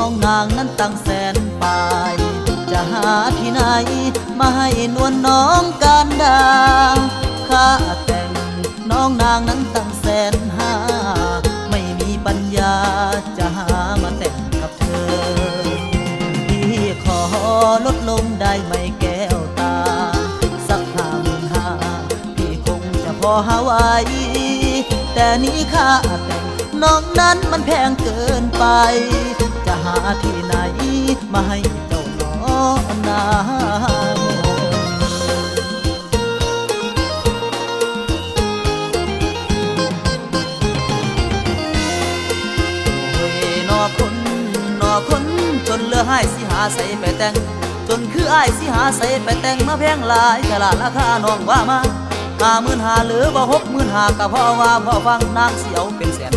ນ້ອງນາງນັ້ນຕັ້ງແສນປາຍ ຈະຫາທີ່ໃນມາໃຫ້ນວນນ້ອງການດາ ຄ່າແຕ່ງນ້ອງນາງນັ້ນຕັ້ງແສນຫ້າ ໄມ່ມີປັນຍາຈະຫາມາແຕ່ງກັບເທີ ພີ່ຂໍລົດລົງໄດ້ໄໝແກ້ວຕາ ສັກຫ້າໝື່ນຫ້າ ພີ່ຄົງຈະພໍຫາໄຫວ ແຕ່ນີ້ຄ່າແຕ່ງນ້ອງນັ້ນມັນແພງເກີນໄປ ຈະຫາທີ່ໃນມາໃຫ້ເຈົ້າໜໍນາງ. ໂອ້ຍ ໜໍຄົນ ໜໍຄົນ ຈົນເຫຼືອຫາຍຊິຫາໃສໄປແຕ່ງ ຈົນຄືອ້າຍຊິຫາໃສໄປແຕ່ງ ມາແພງຫຼາຍແທ້ລະລາຄາ ນ້ອງວ່າມາ ຫ້າໝື່ນຫ້າ ຫຼືວ່າຫົກໝື່ນຫ້າ ກະພໍວ່າພໍຟັງ ນາງຊິເອົາເປັນແສນ